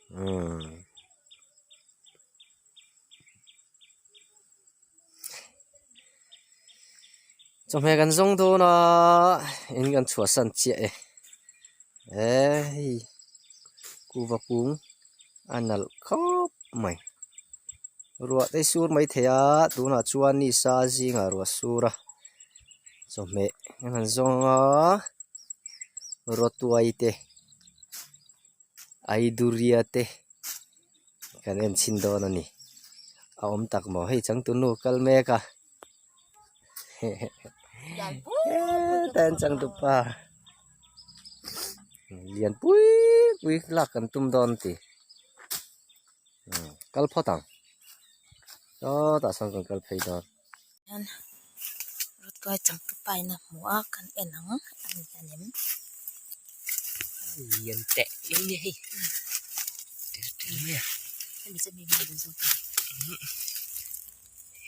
Umm. Chawhmeh kan zawng dawn a in kan chhuahsan chiah e eh hei kuhva kung a nalh khawp mai ruah te sur mai thei a tunah chuan ni sa zingah ruah a sur a chawhmeh kan han zawng a rawtuai te aiduria te kan en chhin dawn a ni a awm tak maw hei changtunu kal mek a hetah hian changtupa lian pui pui lak kan tum dawn a ti kal phawt ang sawtah sawn kan kal phei dawn. Rawtuai changtupa in a hmu a kan en ang a ni a nem. Lian teh mai nia hei tel tel mai a. Hemi chu mi hmel deuh zawk a.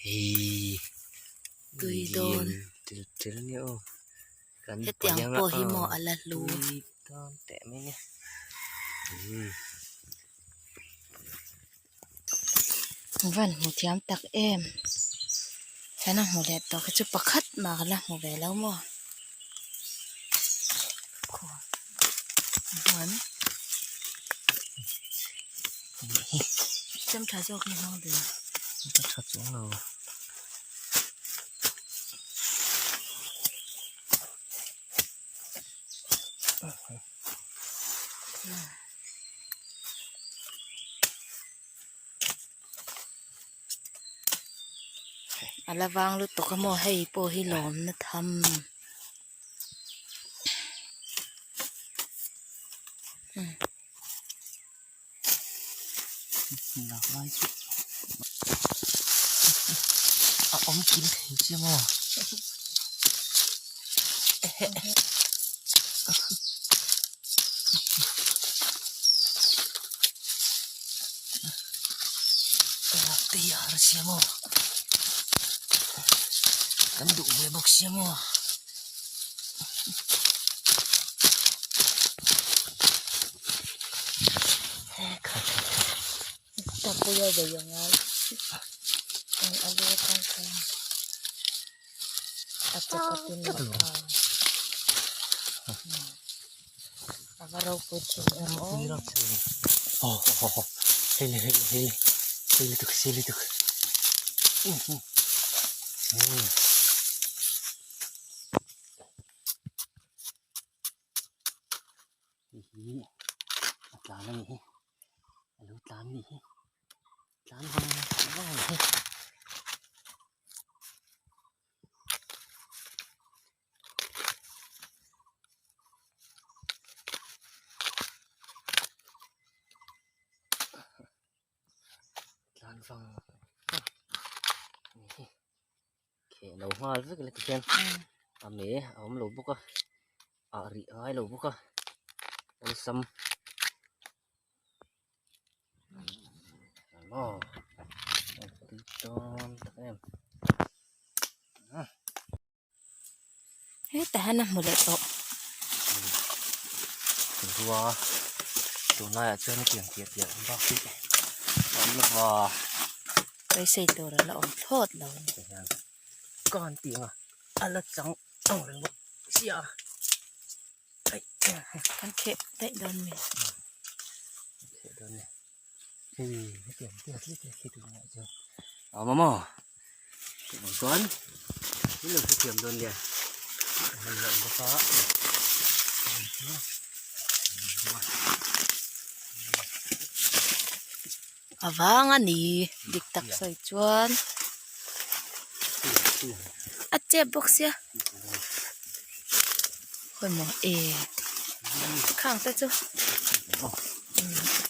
Hei Tui dawn. Tel tel nia aw. Kan Hetiang pawh hi maw a la hlu. Tui dawn teh mai nia. Van hmu thiam tak em hian a hmu leh tawh khi chu pakhat mah ka la hmu ve lo maw chem tha zawk hi hmang dun ka tha chuang lo. A la vang lutuk a maw hei pawh hi lawmna tham a awm kim thei che maw. Kan duh ve bawk sia maw. Tapuia bei a ngai ang a lu atang khan a chawkawtin a tha a va ropui thin em aw. Hei hi a tlan a nih hi a lo tlan a nih hi tlan vang vang a nih hi. Tlan vang vang a nih hi. Kheh lo nghal vek ila tikhian a me a awm lo bawk a ah rih a ngai lo bawk a awlsam maw a tui dawn tak em. Hetah hian a hmu leh tawh. Rua tunlaiah chuan hetiang piah piah ang bak hi a awm lo va. Beisei tur a la awm thlawt lo a ni. Tihian kan tih anga a la chang ang reng bawk sia a. Kan kheh daih dawn mi. Kheh dawn ni. Hei hetiang te a tlek tlek hi tunlaiah chuan a awm a maw. Chuvang chuan min lo hrethiam dawn nia a han la awm bawk a A vang a ni dik tak sawi chuan a chep bawk sia khawimaw e khang te chu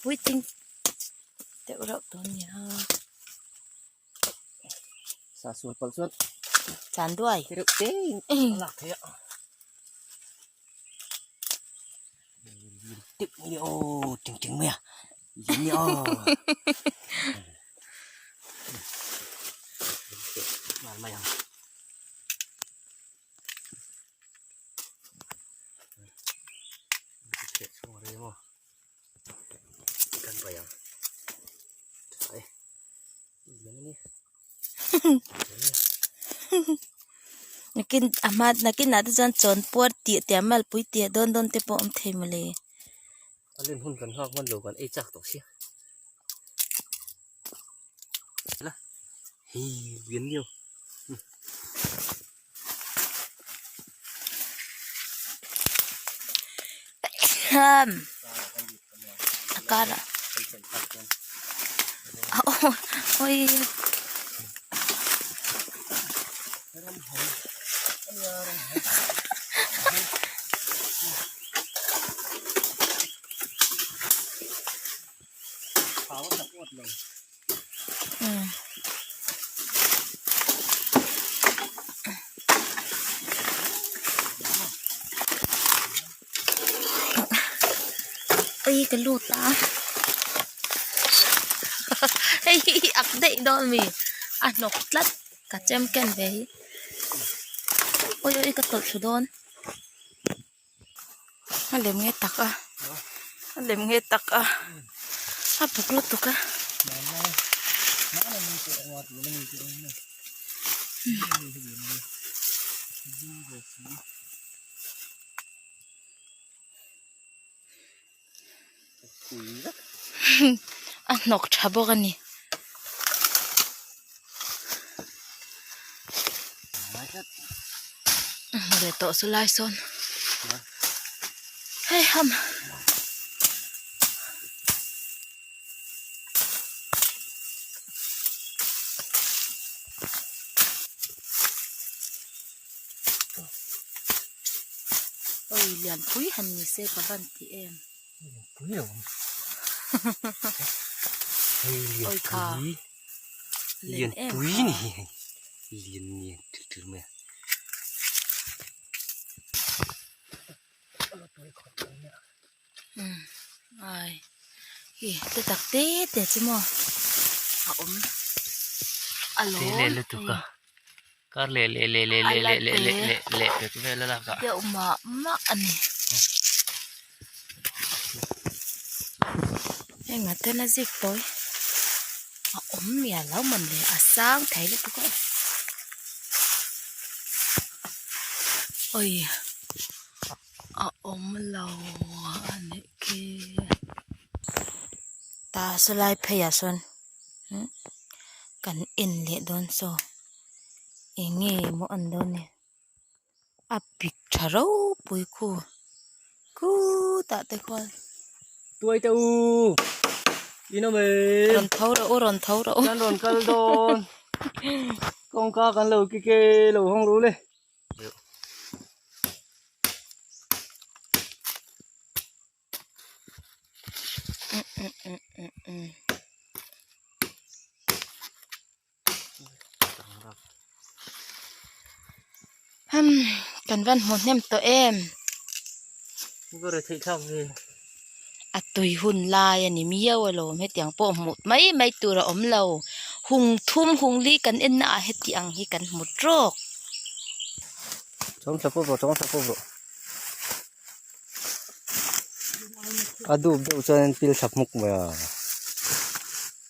puitling deuh reuh tawh a nia. Sa sual palh chuan Chan duai te reuh te in a lak theih a tik mai aw ting ting mai a lian ni aw nghal mai ang kan pai ang. Nakin a hma nakinah te chuan chawn puar tih tih a malpui tih a dawn dawn te pawh a awm thei mawle. A len hun kan nghak hman lo kan ei chak tawh sia. La hei lian viau. Ham a karah oi Ui ka lut a hei hi ak daih dawn mi a hnawk tlat ka chem ken ve hi ui ui ka tawlh thlu dawn. A lem nge tak a a lem nge tak a a buk lutuk a. A hnawk tha bawk a ni. Leh tawh chu lai sawn hei ham. Oi lianpui han ni se ka van ti em. Pui lo ang. Hei lian pui. Lian pui ni hi hei. Lian lian ṭil ṭil mai a. Ai hi te tak te te chu maw a awm a lawm. Te leh lutuk a. Kar leh leh leh leh leh leh leh leh leh leh pek vel a lak ah. Deuh mah mah a ni. Heng ah ten a zik tawi a awm mial lo mawn le a sang thei lutuk a. Awi a awm lo a nih khi. Tah sawlai phei ah sawn. Kan en leh dawn saw eng nge maw an dawn ni a pik tha ropui khu khutah te khuan tuai te u in awm em rawn tho rawh u rawn tho rawh u kan rawn kal dawn kawngka kan lo ki ke lo hawng ru le. Umm kan van hmu hnem tawh em a tui hun lai a ni miau alawm hetiang pawh hmuh mai mai tur a awm lo hung thum hung li kan en na ah heti ang hi kan hmu tawk. A dup deuh chuan an pil thla hmuk mai a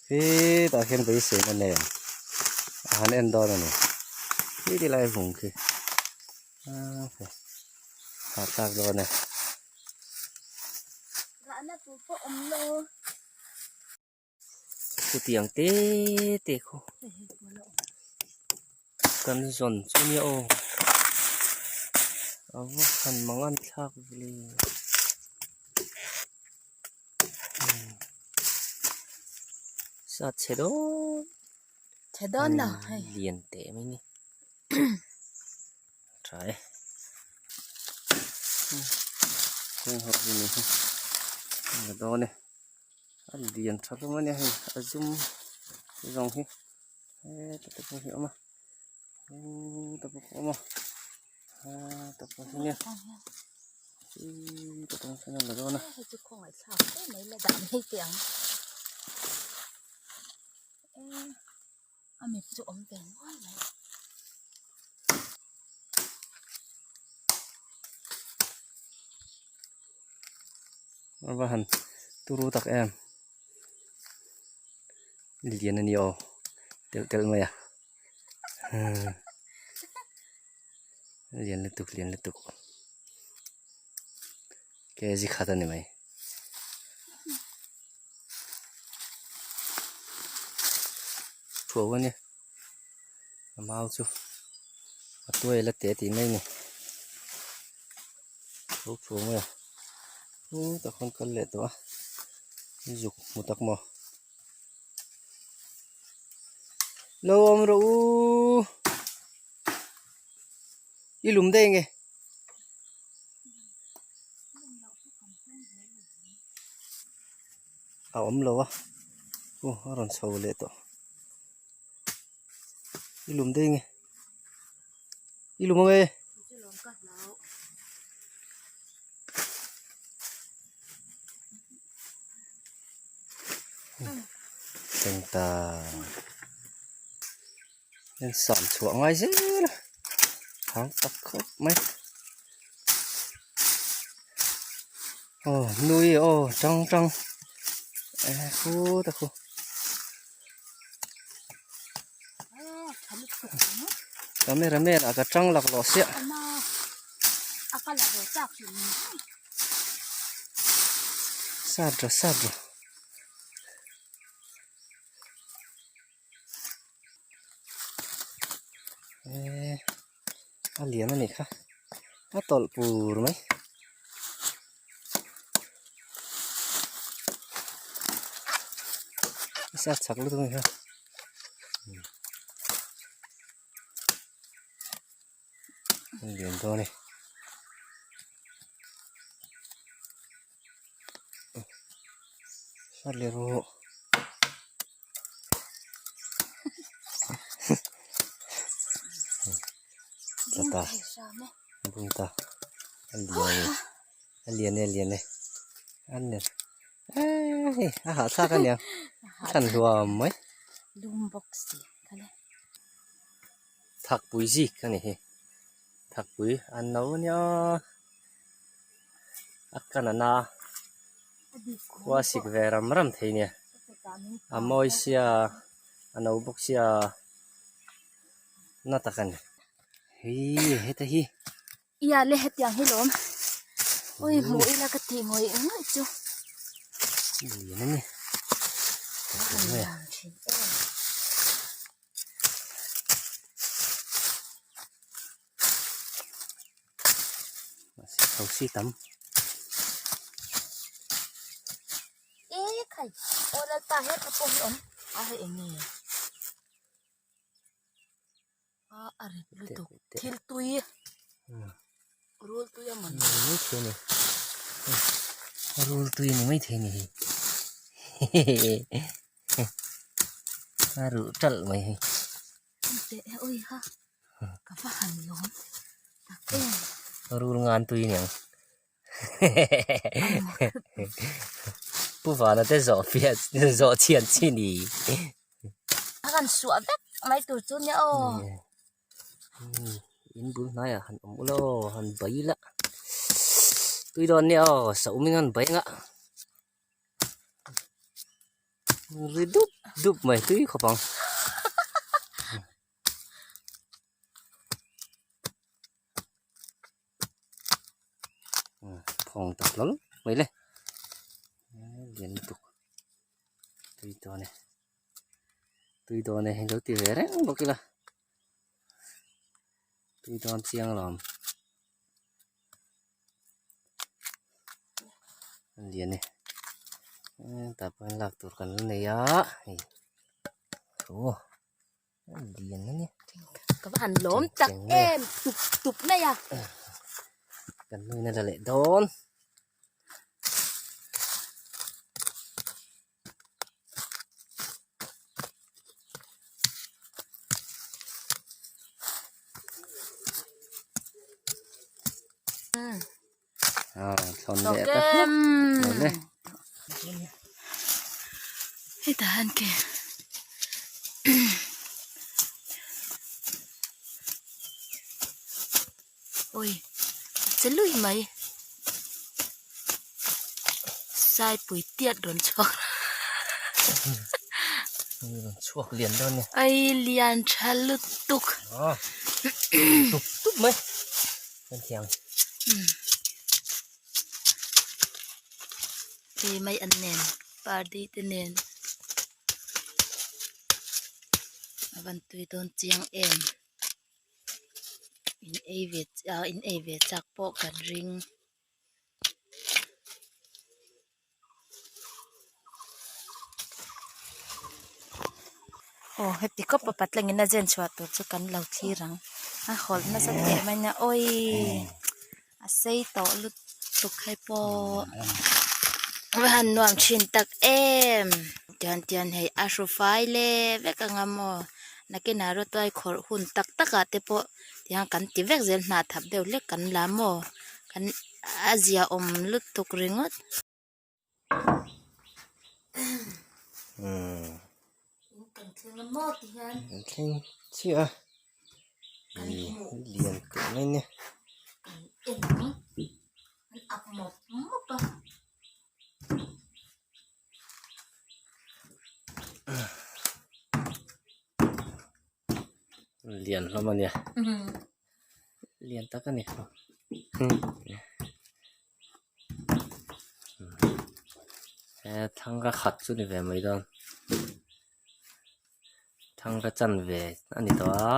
hetah hian beisei na nen a han en dawn a ni khi ti lai vung khi a tlak dawn e. Chutiang te te khaw kan zawn chu nia aw a va han mang thlak vele sat chhe dawn chhe dawn lo hei lian teh mai ni tha e heng ho hi ni hi a dawn e. A lian tha hlawm a nia hei a zum zawng hi heta te pawh hi a awm a heta pawh a awm a heta pawh hi nia heta tang hian a la dawn a. A va han turu tak em lian a ni aw telh telh mai a. Lian lutuk lian lutuk kg khat a ni mai. Thuau a nia a mau chu a tuai la te tih mai a ni tho thuau mai a chu tak khawn kal leh tawh a zuk hmu tak maw. Lo awm rawh u i lum daih nge a awm lo a aw a rawn chho leh tawh i lum daih nge i lum ang e. Tengta hian sam chhuah ngai zel a hang tak khawp mai aw nui aw tang tang eh khut a khu camera man ah ka tang laklawh siah. Sat rawh sat rawh. Eee a lian a nih kha a tawlh pur mai. A sat chak lutuk a nih kha. Lian dawn e. Sat leh rawh. Tata. Bung ta. A lian e. A lian e a lian e. A lian. Hei a hahthlak a niang. Thlan hluam mai. Lum bawk si. Thakpui zik a ni hi thakpui an no ania a kan a na khua sik ve ram ram thei nia a mawi sia a no bawk sia na tak a ni hi heta hi. Ia le hetiang hi lawm ui hmuh ila ka tih ngawih ngawih chu. Lian a ni. Thosi tam. E khai aw lalpa heta pawh hi awm a hei eng nge. A a rep lutuk thil tui rul tui a man mai thei a ni rul tui a ni mai thei a ni hi a ruh talh mai hi teh e ui ha ka va han lawm tak em rul ngan tui a ni ang Pu Vana te zawh fiah zawh chhian chi ni. A kan suah vek mai tur chu nia aw. In bul hnaiah han awm ula aw han bai ila tui dawn nia aw sa um in han bai anga ri dup dup mai tui khawp ang. Phawng tak hlawl mai le lian lutuk tui dawn e tui dawn e lo ti ve reng bawk ila tui dawn chiang alawm lian e tah pawh hian lak tur kan la nei a hei aw. Lian a ni. Ka va han lawm tak em tup tup mai a. Kan nuin a la leh dawn. Thlawn leh ta hlauh mai le. Hetah hian ke awi a che lui mai saipui tiat rawn chhuak. Rawn chhuak lian dawn nia. Ai lian tha lutuk. Aw tup tup mai. Kan thiang. Ti mai an nen pardi te nen a van tui dawn chiang em. In ei ve ah in ei ve chak pawh kan ring. Aw heti khawp a patlangin a zen chhuah tur chu kan lo thlir ang a hawlh nasa teh mai nia awii a sei tawh lutuk hai pawh a han nuam thin tak em tian tian hei a hru fai le vek anga maw nakinah rawtuai khawrh hun tak tak ah te pawh tiang kan ti vek zel hnah thap deuh hlek kan la maw kan a zia awm lutuk ringawt. Kan thleng a maw ti hian. Kan thleng chiah a lian teh mai nia. Kan en ang an up mawp mawp a. Lian hlawm a nia. Lian tak a ni. He thanga khat chu ni ve mai dawn. Thanga chanve a ni tawh a.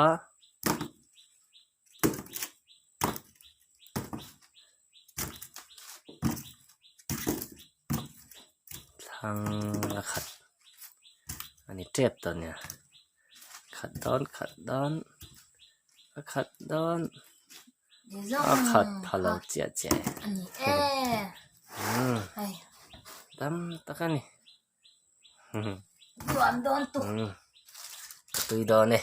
Thanga khat a ni tep tawh a nia. Khat dawn khat dawn a khat dawn a khat pha lo chiah chiah e dam tak a ni. Tui dawn e.